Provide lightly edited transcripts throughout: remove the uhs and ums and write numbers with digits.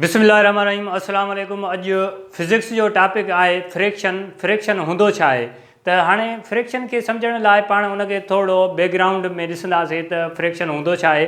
بسم الله الرحمن الرحيم السلام عليڪم اڄ فزڪس جو ٽاپڪ آهي فريڪشن فريڪشن هوندو ڇا آهي ته هاڻي فريڪشن کي سمجهڻ لاء پاڻ ان کي ٿورو بيڪ گرائونڊ ۾ ڏسنداسين ته فريڪشن هوندو ڇا آهي.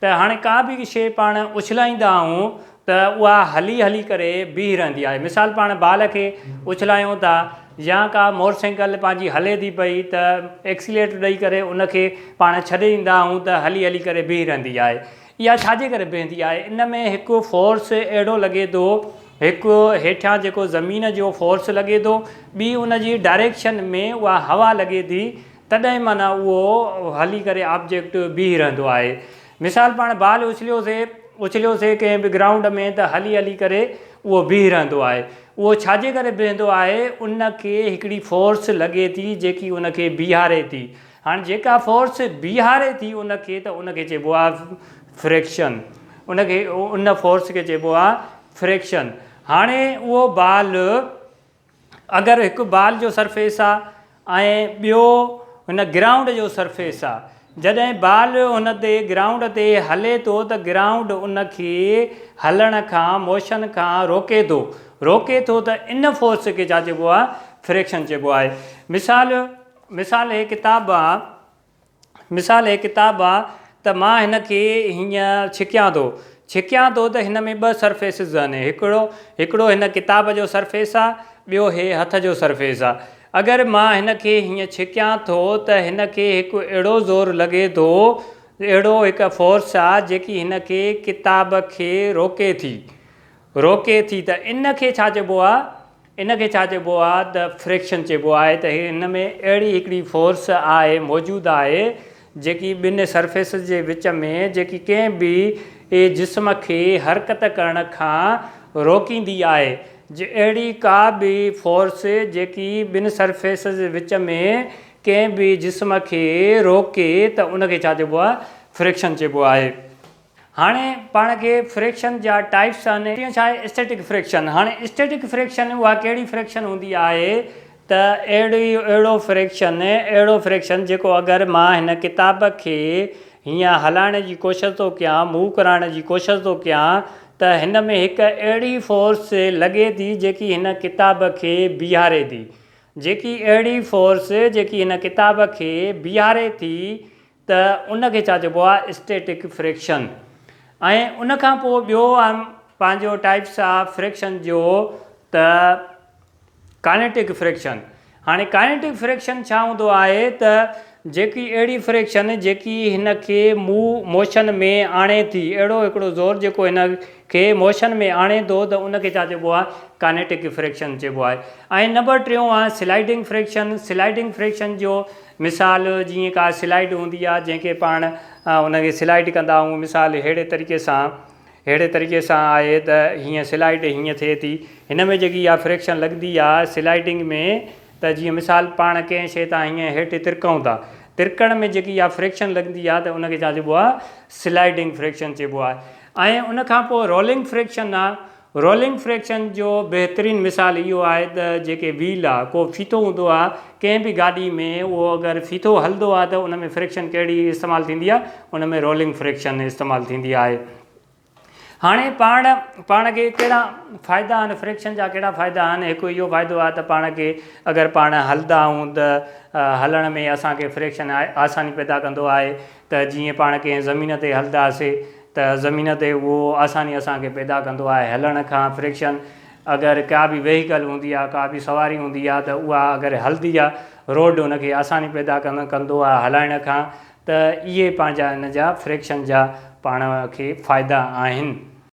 ته هاڻي ڪا به شيء پاڻ اڇلائيندا آهيون ته اها هلي هلي ڪري بيهي رهندي آهي مثال پاڻ بال کي اڇلايون ٿا يا ڪا موٽر سائيڪل پنهنجي هلي ٿي پئي ته ايڪسيليٽر ڏئي ڪري ان کي پاڻ ڇڏي ڏيندا آهيون ته هلي هلي ڪري بيهي رهندي آهي اها ڇا جي ڪري بيهندي آهي ان ۾ هڪ فورس اهڙو لڳي ٿو هڪ هيٺيان جيڪو زمين جو فورس لڳي ٿو ٻي ان جي ڊائريڪشن ۾ اها هوا لڳي ٿي تڏهن معنيٰ اهو هلي ڪري آبجيڪٽ بيهي رهندو آهي. مثال پاڻ بال اڇليوسي اڇليوسي ڪنهن به گرائونڊ ۾ ته هلي هلي ڪري اهو بيهي رهندو آهي. اهو ڇاجي ڪري بيهندو آهي ان کي هڪڙي فورس لڳي ٿي جيڪي ان کي بيهاري ٿي. هاڻ جيڪا فورس بيهاري ٿي ان کي ته ان کي چئبو آهي فريڪشن ان کي ان فورس کي چئبو آهي فريڪشن. هاڻي اهو بال اگر هڪ بال جو سرفيس آ ۽ ٻيو هن گرائونڊ جو سرفيس آ جڏهن بال هن تي گرائونڊ تي هلي ٿو ته گرائونڊ ان کي هلڻ کان موشن کان روڪي ٿو روڪي ٿو ته ان فورس کي ڇا چئبو آ فريڪشن چئبو آهي مثال مثال هي ڪتاب آ مثال هي ڪتاب آ ته مان هن کي هيئن ڇڪيان ٿو، ڇڪيان ٿو ته هن ۾ ٻه سرفيسز آهن، هڪڙو هڪڙو هن ڪتاب جو سرفيس آ، ٻيو هي هٿ جو سرفيس آ. اگر مان هن کي هيئن ڇڪيان ٿو ته هن کي هڪ اهڙو زور لڳي ٿو، اهڙو هڪ فورس آ جيڪي هن کي ڪتاب کي روڪي ٿي، روڪي ٿي ته ان کي ڇا چئبو آ؟ ان کي ڇا چئبو آ ته فريڪشن چئبو آهي ته هن ۾ اهڙي هڪڙي فورس آهي موجود آهي جيڪي ٻن سرفيسز جي وچ ۾ جيڪي ڪنهن به جسم کي حرڪت ڪرڻ کان روڪيندي آهي اهڙي ڪا به فورس جيڪي ٻن سرفيسز جي وچ ۾ ڪنهن به جسم کي روڪي ته ان کي ڇا چئبو آ فريڪشن چئبو آهي. هاڻي پاڻ کي فريڪشن جا ٽائپس آهن. ٽيون ڇا آهي اسٽيٽڪ فريڪشن. هاڻي اسٽيٽڪ فريڪشن اها ڪهڙي فريڪشن هوندي آهي ته اهڙي اهڙو فريڪشن اهڙو فريڪشن جيڪو اگر مان هن ڪتاب کي هيئن هلائڻ جي ڪوشش ٿو ڪيان موو ڪرائڻ جي ڪوشش ٿو ڪيان ته هن ۾ هڪ اهڙي فورس لڳي ٿي جيڪي هن ڪتاب کي بيهاري ٿي جيڪي اهڙي فورس جيڪي هن ڪتاب کي بيهاري ٿي ته ان کي ڇا چئبو آهي اسٽيٽڪ فريڪشن ۽ ان کان پوء ٻيو پنهنجو ٽائپس آ فريڪشن جو ته ڪائنيٽڪ فريڪشن هاڻي ڪائنيٽڪ فريڪشن ڇا هوندو آهي ته جيڪي اهڙي فريڪشن جيڪي هن کي مو موشن ۾ آڻي ٿي اهڙو هڪڙو زور جيڪو هن کي موشن ۾ آڻي ٿو ته ان کي ڇا چئبو آهي ڪائنيٽڪ فريڪشن چئبو آهي ۽ نمبر ٽيون آهي سلائيڊنگ فريڪشن سلائيڊنگ فريڪشن جو مثال جيئن ڪا سلائيڊ هوندي آهي جنهن کي پاڻ ان کي سلائيڊ ڪندا آهيون مثال ههڙي طريقي سان ههڙي طريقي سان آهي ته هيئن سلائيڊ هيئن ٿئي ٿي هن ۾ جيڪي اها فريڪشن لڳندي آهي سلائيڊنگ ۾ ته جيئن مثال پاڻ ڪنهن شيء تان هيئن هيٺ ترڪون ٿا ترڪڻ ۾ جيڪي اها فريڪشن لڳندي آهي ته ان کي ڇا چئبو آهي سلائيڊنگ فريڪشن چئبو آهي ۽ ان کان پوء رولنگ فريڪشن آهي رولنگ فريڪشن جو بهترين مثال اهو آهي ته جيڪي ويل آ ڪو ڦيٿو هوندو آ ڪنهن به گاڏي ۾ اهو اگر ڦيٿو هلندو آ ته ان ۾ فريڪشن ڪهڙي استعمال ٿيندي آ ان ۾ رولنگ فريڪشن استعمال ٿيندي آهي هاڻي پاڻ پاڻ کي ڪهڙا فائدا آهن فريڪشن جا ڪهڙا فائدا آهن هڪ اهو فائدو آهي ته پاڻ کي اگر پاڻ هلندا آهيون ته هلڻ ۾ اسان کي فريڪشن آساني پيدا ڪندو آهي ته جيئن پاڻ ڪنهن زمين تي هلنداسي ته زمين تي اهو آساني اسان کي پيدا ڪندو آهي هلڻ کان فرڪشن اگر ڪا به ويهيڪل هوندي آهي ڪا به سواري هوندي آهي ته اها اگر هلندي آهي روڊ ان کي آساني پيدا ڪندو آهي هلائڻ کان ته اهي پنهنجا ان جا فرڪشن جا پاڻ کي فائدا آهن.